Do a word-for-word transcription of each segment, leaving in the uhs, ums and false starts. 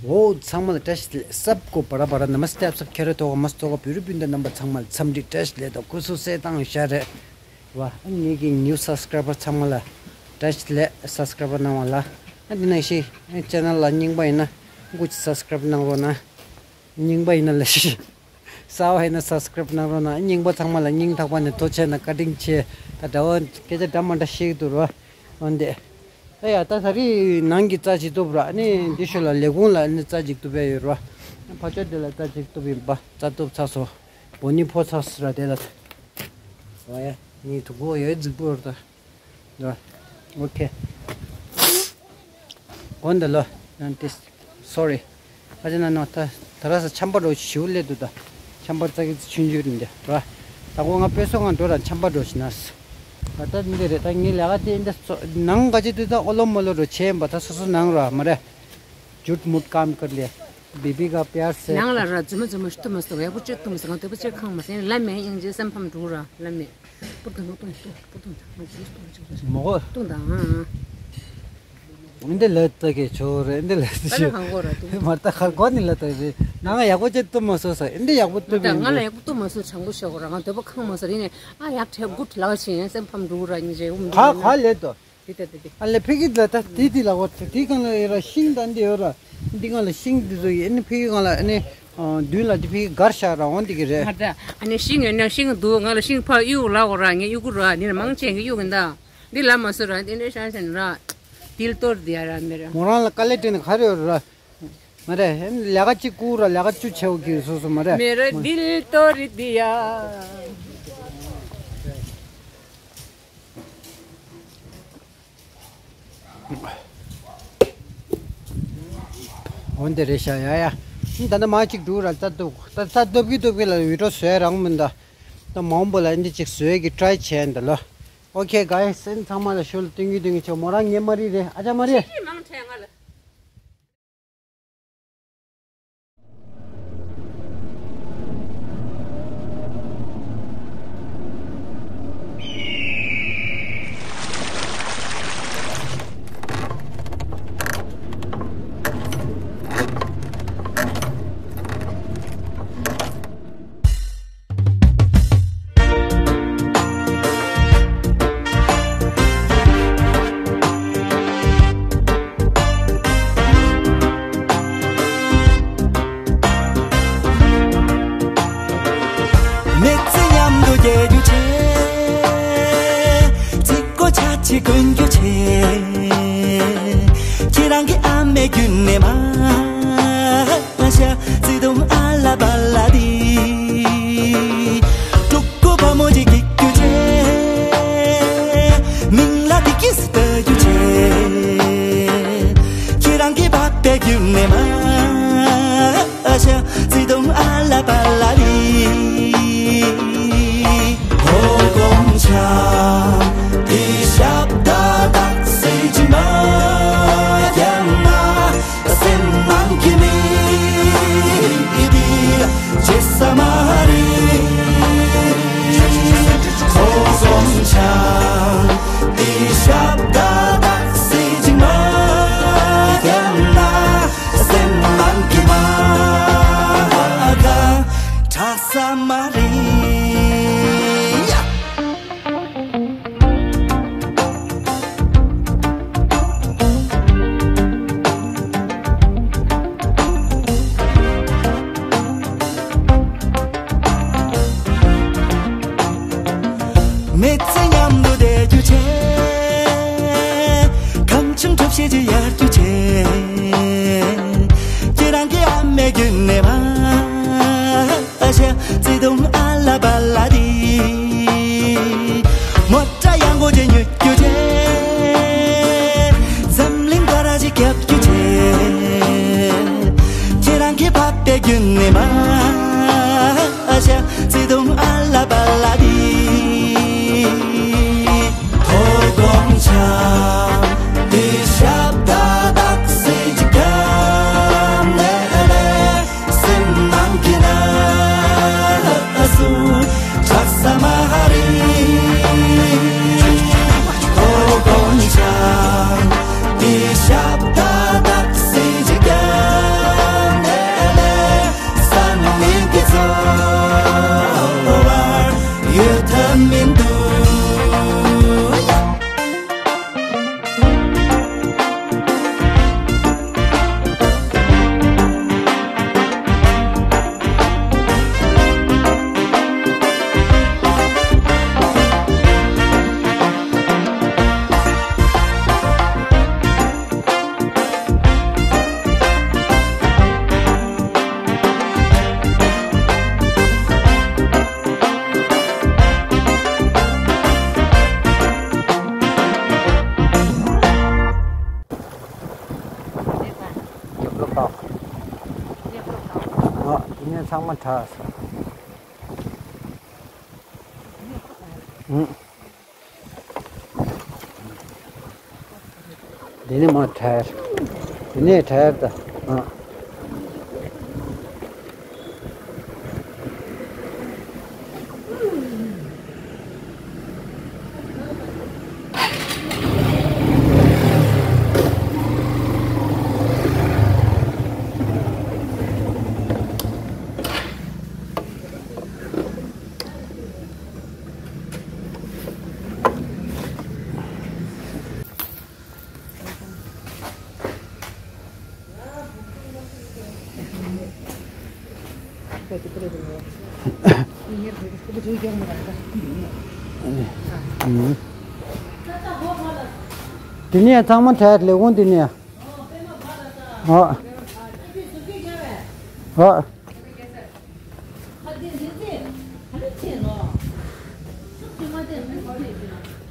འོ་ཚང་མ་ལ་བཀྲ་ཤིས་བདེ་ལེགས། སབ་ཀོ་བ་ར་བ་ར་ན་མ་སྟེ་སབ་ཁེ་རེ་ཏོ་ག་མ་སྟོ་ག་བི་རུ་བི་འདི་རྣམ་པ་ཚང་མ་ལ་འཚམས་འདྲི་བཀྲ་ཤིས་བདེ་ལེགས་དང་སྐུ་གཟུགས་གསལ་ཐང་ཤ་རེད་བ། ཨ་ངེད་ཀྱི་ནིའུ་སབ་སི་ཀ་རའི་བར་ཚང་མ་ལ་བཀྲ་ཤིས་བདེ་ལེགས། སབ་སི་ཀ་རའི་བར་གནང་བ་ལ། ཨ་འདི་ནང་བཞིན་ཨ་ཅེ་ནལ་ལ་རྙིང་པ་ཡིན་ན་སྐུ་མཁྱེན་སབ་སི་ཀ་རའི་བར་གནང་རོགས་གནང་། རྙིང་པ་ཡིན་ན་ལ་ཤི། གསར་པ་ཡིན་ན་སབ་སི་ཀ་རའིབ་གནང་རོགས་གནང་། རྙིང་པ་ཚང་མ་ལ་སྙིང་ཐག་པ་ནས་ཐུགས་རྗེ་ཆེ་གནང་། བཀའ་དྲིན་ཆེ། ད་ད་བ་སྐད་ཆ་འདྲ་མ་འདྲ་བཤད་ཀྱི་འདུག་ར། འོན་ཏེ། ད་ཡ་ད་ད་རེས་ནང་གི་རྩ་ཅིག་བཏུབ་ར། ཨ་ནི་འདི་ཤོད་ལ་ལས་ཁུངས་ལ་ཨ་ནི་རྩ་ཅིག་བཏུབ་ཡ་ཡོད་ར། ཕ་ཆོས་དེ་ལ་རྩ་ཅིག་བཏུབ་ཡིན་པ། རྩ་བཏུབ་ཚར་སོང་། བོ་ནི་ཕོ་ཚར་སོང་ར་དེ་ལ། ཝ་ཡ་ངའི་ཐུག་གོ་ཡོད་རྫིག་པོ་ར་ད། འགྲོ། ཨོ་ཁེ། གོན་ད་ལོ། ཡང་ཏིས། སོ་རི། ཨ་ཅེ་ན་ནོ་ད་ད་ར་ས་ཆམ་པ་རོ་ཞིའུ་ལེ་དུ་ད། ཆམ་པ་ཙག་གི་ཆུན་ཆུ་རིན་དེ་ར། ད་གོ་ང་པེ་སོ་ང་འགྲོ་ར་ཆམ་པ་རོ་ཞི་ན་སི། ད་ད་འདི་རེད། ད་ངའི་ལས་ཀ་དེ་འདི་ཚོ་ནང་ག་ཅི་དུ་ད་ཨོ་ལོ་མོ་ལོ་རོ་ཆེན་པ་ད་སོ་སོ་ནང་ར་མ་རེད། ཇུད་མུད་ཀམ་ཀར་ལེ། བི་བི་ག་པེར་སེ། ནང་ལ་ར་རྫུན་མ་རྫུན་མ་ཤི་ཏུ་མ་སོང་། ཡག་པོ་ཅིག་ཏུ་མ་སོང་། ང་དེ་པོ་ཅིག་ཁང་མ་སེང་ལ་མེ་ཡིན་ཅེ་སེམས་ཕམ་འགྲོ་ར་ལ་མེ། པུར་དང་པོ་གཏོང་གཏོང་པུར་གཏོང་དང་ང་ཇུས་གཏོང་ཅིག་མོ་གོ། གཏོང་དང་ཨང་ཨང་། འདི་ལ་ལྟ་གེ་ཆོ་རེ་འདི་ལ་ལྟ་ག་ལ་ཤི། གང་གོ་ར་ཏུ། མར་ལྟ་ཁར་གོ་ནི་ལ་ལྟ་རེ། ང་ཡག་པོ་ཅིག་ཏུ་མ་སོ་ས་འདི་ཡག་པོ་ཏུ་མི་ང་ལ་འདུག་ཡག་པོ་ཏུ་མ་སོ་དྲང་པོ་ཤོག་ར། ང་དེ་པོ་ཁང་མ་སོ་རེ་ནས་ཨ་ཡག་ཕྲད་གུད་ལག་ཆེན་སེམས་ཕམ་འགྲོ་ར་ཉི་ཇེ་འུམ་ག་ག་ལེ་ཏོ། དེ་ལྟ་དེ་དེ། ཨ་ལེ་ཕི་གི་ལ་ད་དེ་དེ་ལ་འོ་དེ་དེ་གང་ལ་ཡོད་ར་ཤིང་ད་འདི་ཡོད་ར། འདི་གང་ལ་ཤིང་འདི་ཚོ་ཡོད་ནི་ཕི་གི་གང་ལ་ཨ་ནི། མདུན་ལ་འདི་ཕི་གི་གར་ཤག་ར་འོང་འདི་གི་རེད། ང་ད་ཨ་ནི་ཤིང་ཡོད་ན་ཤིང་འདུག་ང་ལ་ཤིང་ཕ་གཡུག་ལ་འོ་ར་ངས་གཡུག་གུ་ར་འདི་ལ་མང་ཆེན་གི་གཡུག་གི་འདའ། འདི་ལ་མ་སུ་ར་འདི་འདྲ་ཤང་ཤང་ར། དིལ་གཏོར་འདི་ཡ་ར་མེ་ར། མོ་རང་ལ་དཀའ་ལས་སྤྲད་ནས་ག་རེ་ཡོད་ར། མ་རེད། ལས་ཀ་གཅིག་བསྐུར་ར་ལས་ཀ་བཅུ་བྱེད་འོ་གི་སོ་སོ་མ་རེད། མེ་ར་དིལ་གཏོར་འདི་ཡ། འོན་ཏེ་རེད་ཤག་ཡ་ཡ། ད་ནི་མ་གཅིག་འགྲོ་ར་ད་ལྟ་ད་ལྟ་བགྱི་ལྟ་བགྱི་ལ་བི་ཌི་ཡོ་བཟོས་རང་མི་འདའ། ད་མང་པོ་ལ་འདི་གཅིག་བཟོས་ཀྱི་ཊ་རའི་བྱས་འདི་ལོ། ཨོ་ཁེ་ག་ཡི་སེམས་ཚང་མ་ལ་ཤུལ་སྟོན་གི་སྟོན་གི་ཆོག་མོ་རང་ངེ་མ་རི་རེད་ཨ་ཅག་མ་རི། མི་ཚེ་མཉམ་དུ་སྐྱེལ་རྒྱུ་བྱས། རྩིས་སྒོ་ཆ་ཆེ་གོན་རྒྱུ་བྱས། ཁྱེད་རང་གི་ཨ་མའི་རྒྱུད་ནས་མ། ཨ་ཤ་བརྩེ་དུང་ཨ་ལ་པ་ལ་དི། ཕྲུ་གུ་བུ་མོ་ཅིག་སྐྱེ་རྒྱུ་བྱས། མིང་ལ་དི་སྐྱིད་སུ་ལྟ་རྒྱུ་བྱས། ཁྱེད་རང་གི་པ་ཕའི་རྒྱུད་ནས་མ། ཨ་ཤ་བརྩེ་དུང་ཨ་ལ་པ་ལ་དི། ཧོ་དགོང་ཆ་དི་ཞབས་ད་དག་སེ་ཇི་མ་ཡ་མ། སེམས་ནང་གི་མི་དེ་བརྗེད་ས་མ་རེད། ཁོ་སོང་ཆ་དེ་ཞབས་ད་དག་སེ་ཇི་མ་ཡ་ན། སེམས་ནང་གི་མ་ག་དྲག་ས་མ་རེད། མི་ཚེ་མཉམ་དུ་བསྡད་རྒྱུ་བྱས། གང་བྱུང་གྲུ་བཞི་ཅིག་ཡར་རྒྱུ་བྱས། ཁྱེད་རང་གི་ཨ་མའི་རྒྱུད་ནས་མ། ཨ་ཤ་བརྩེ་དུང་ཨ་ལ་པ་ལ་དི། མོ་ཊ་ཡང་གོ་ཅེ་ཉོ་རྒྱུ་བྱས། འཛམ་གླིང་ག་ར་ཅིག་རྒྱབ་རྒྱུ་བྱས། ཁྱེད་རང་གི་པ་ཕའི་རྒྱུད་ནས་མ། ཨ་ཤ་བརྩེ་དུང་ཨ་ལ་པ་ལ་དི། ཧོ་དགོང་ཆ་དི་ཞབས་ད་དག་སེ་ཇི་ག་ནས་ལེ། སེམས་ནང་གི་ན་སུ་དྲག་ས་མ་རེད། ཧོ་དགོང་ཆ་དི་ཞབས་ད་དག་སེ་ཇི་ག་ ཨ། དེ་ནས་ཚང་མ་དྲག་སོང་། ཨུ། འདི་ནས་མར་དྲག། འདི་ནས་དྲག་ད། ཨ། དེ་ནས་ཚང་མ་དྲག་ལས་ཁུངས་དེ་ནས། ཨ། ཨ།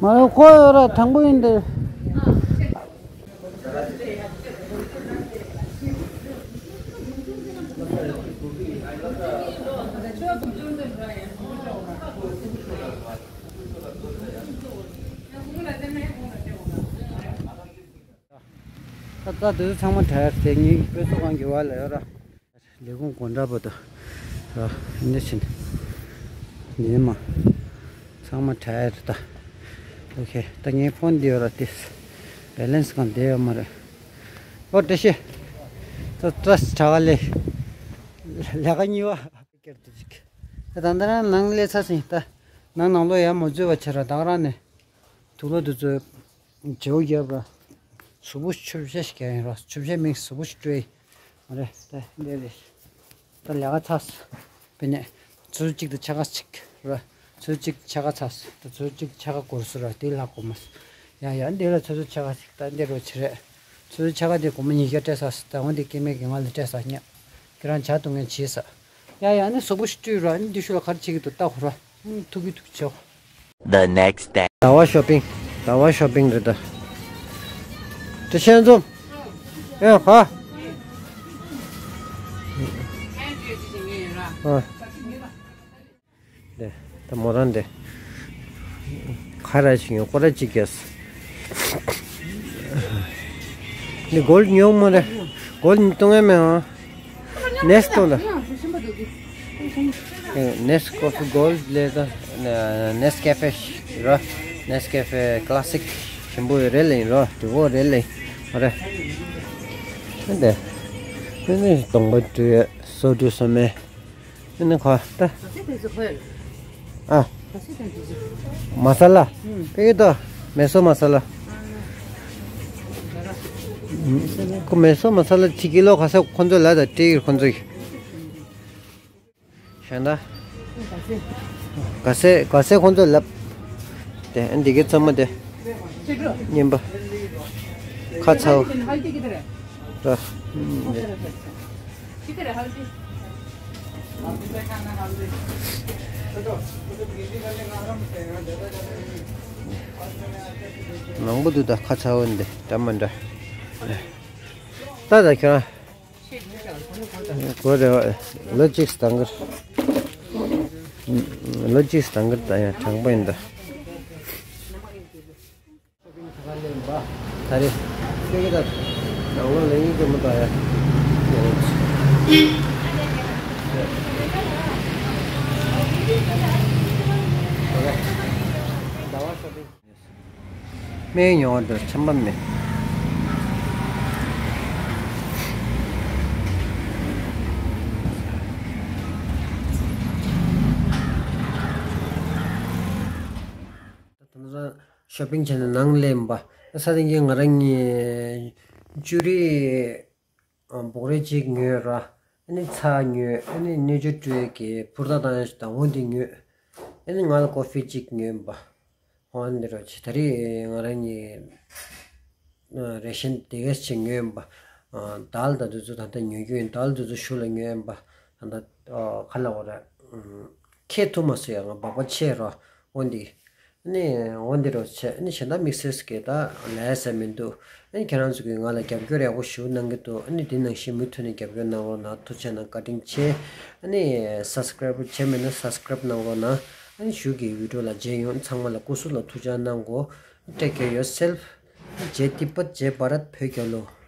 མ་ལ་ཁོ་ཡོད་ར་དང་པོ་ཡིན་ཏེ། ད་ད་དུས་ཚང་མ་དྲག་དེ་ངའི་དཔེ་ཚོགས་ཁང་གི་བར་ལ་ཡོད་ར། ལས་ཁུངས་སྒོ་འགྲམ་པོ་དང་། ཨ། འདི་བཞིན། འདི་མ། ཚང་མ་དྲག་ཡ་རེད་ད། ཨོ་ཁེ། ད་ངའི་ཕོན་འདི་ཡོད་ར་ཏིས། བེ་ལེན་སི་གང་བསྡད་ཡོད་མ་རེད། ཨོ་བཀྲ་ཤིས། ད་བཀྲ་ཤིས་དྲག་ལས། ལས་ཀ་གཉིས་པ། ཀེར་དུ་ཅིག་ད་ད་ད་ནང་སླེབས་ཚར་ཟིན་ད། ནང་ནང་ལོགས་ཡར་མ་འཛུལ་བ་བྱེད་ར་ད་ག་རང་ནས། དུག་ལོག་དུ་ཚོས། བརྗེ་བོ་རྒྱབ་ར། གཟུགས་པོ་ཆུ་བཤལ་ཞིག་རྒྱག་ཡིན་ར། ཆུ་བཤལ་མིག་གཟུགས་པོ་ཞིག་བཀྲུས་ཡིན། མ་རེད་ད་འདི་རེད། ད་ལས་ཀ་ཚར་སོང་། དཔེ་ནས། ཚོས་གཅིག་ཏུ་ཆ་ག་གཅིག་ར། ཚོས་གཅིག་ཆ་ག་ཚར་སོང་། ད་ཚོས་གཅིག་ཆ་ག་འགོར་སོང་ར། དེ་ལྷག་གོ་མ་སོང་། ཡ་ཡ་འདི་ལ་ཚོས་ཚོས་ཆ་ག་གཅིག་ད་འདི་རོ་ཆི་རེད། ཚོས་ཚོས་ཆ་ག་དེ་སྒོར་མོ་ཉིས་བརྒྱ་སྤྲད་ཚར་སོང་། ད་འོན་ཏེ་སྐྱེ་དམན་གྱི་ང་ལ་སྤྲད་ས་ཉག་ཁྱེད་རང་ཇ་འཐུང་མཁན་བྱེད་ས། ཡ་ཡ་ནི་གཟུགས་པོ་ཞིག་བཀྲུས་ར་ནི་འདི་ཤུ་ལ་ག་རེ་བྱེད་ཀྱི་འདུག་ལྟ་གོ་ར། ཐུག་གི་ཐུག་ཆོག The next day. ཟླ་བ་ཤོ་པིང་། ཟླ་བ་ཤོ་པིང་རེད་ད། དེ་ཤན་འཛོམས། ཨེ་ཧ། ཨ། དེ་ད་མོ་རང་དེ། ཁ་ར་ཞིག་ཡོད་ཀོ་ར་ཅིག་གས། འདི་གོལ་ཉོ་མ་རེད། གོལ་གཏོང་ཡ་མེད་ཨ། ནེས་ཏོ་ལ། ནེས་ཀོ་ཕི་གོལ་ལས་ད། ནེས་ཀེ་ཕེ་ར། ནེས་ཀེ་ཕེ་ཀ་ལ་སིག་ཞིམ་པོ་ཡོད་རེད་ལེ་ཡིན་རོ། དུ་བོ་རེད་ལེ། རེད། འདི། འདི་ནི་གདོང་པ་བཀྲུས་སོ་བཀྲུས་སོ་མེ། ཨ་ནི་ཁ་ད། ཨ། མ་ས་ལ། ཨུམ། ཕ་གི་ཏོ། མེ་སོ་མ་ས་ལ། ཁོ་མེ་སོ་མ་ས་ལ་ཆི་ཀི་ལོ་ག་ས་ཁོ་ཚོ་ལ་ད་སྤྲད་ཡོད་ཁོ་ཚོ་གི། གཞན་ད། ག་ས་ག་ས་ཁོ་ཚོ་ལབ། དེ་ཨ་འདི་གི་ཚང་མ་དེ། རྙིང་པ། ཁ་ཚ་བོ། ར། མང་པོ་འདུག་ད་ཁ་ཚ་བོ་འདི་འདྲ་མ་འདྲ། ད་ད་ཁྱོད་རང་། གོ་རེ་བ། ལོ་གཅིག་དང་གར། ལོ་གཅིག་དང་གར་ད་ཡང་དྲང་པོ་ཡིན་ད། ད་རེས། ཁྱོད་ཀྱི་ད། ནང་ལོགས་ལ་ཡིན་གྱི་མི་འདུག་ཡ། ཟླ་བ་ཤོ་པིང་སྨན་ཉོ་བ་འདིར་ཆམ་པ་མེད། ད་ལྟ་ཤོ་པིང་བྱས་ནས་ནང་སླེབས་པ། ས་སྟེང་གི་ང་རང་གཉིས་ཅུ་རེ་སྦོག་རེ་གཅིག་ཉོས་ར། ཨ་ནི་ཚྭ་ཉོས། ཨ་ནི་སྣོད་བཅུད་སྤྲོས་ཀྱི་ཕུར་ཐག་བཏང་ཡ་ཞིག་དང་འོ་འདི་ཉོས། ཨ་ནི་ང་ལ་ཀོ་ཧྥི་གཅིག་ཉོས་པ། འོ་འདི་རོ་ཆེ་ད་རེས་ང་རང་གཉིས་རེ་ཤན་དེ་གས་ཅིག་ཉོས་པ། དལ་ད་དུས་ཚོད་ད་ལྟ་ཉོ་རྒྱུ་ཡིན། དལ་དུས་ཚོད་ཤུལ་ལ་ཉོས་པ། ད་ལྟ་ག་ལ་འོ་ར། ཁྱེད་ཐུབ་མ་སོང་ཡ། ང་སྦག་སྦག་ཆེ་རོ། འོ་འདི། ཨ་ནི་འོ་འདི་རུ་བྱས། ཨ་ནི་གཞན་དག་དམིགས་བསལ་གྱི་ད་ལས་ས་མི་འདུག་ཨ་ནི་ཁྱེད་རང་ཚོ་གིས་ང་ལ་རྒྱབ་སྐྱོར་ཡག་པོ་ཞིག་གནང་གི་འདུག་ཨ་ནི་འདི་ནང་བཞིན་མུ་མཐུད་ནས་རྒྱབ་སྐྱོར་གནང་རོགས་གནང་། ཐུགས་རྗེ་གནང་། བཀའ་དྲིན་ཆེ། ཨ་ནི་སབ་སི་ཀ་རེབ་བྱས་མེད་ན་སབ་སི་ཀ་རེབ་གནང་རོགས་གནང་། ཨ་ནི་གཞུག་གི་བི་ཌི་ཡོ་ལ་མཇལ་ཡོང་། ཚང་མ་ལ་སྐུ་གཟུགས་ལ་ཐུགས་ཅག་གནང་གོ། Take care yourself. Jai Tibetan, Jai Bharat, བོད་རྒྱལ་ལོ།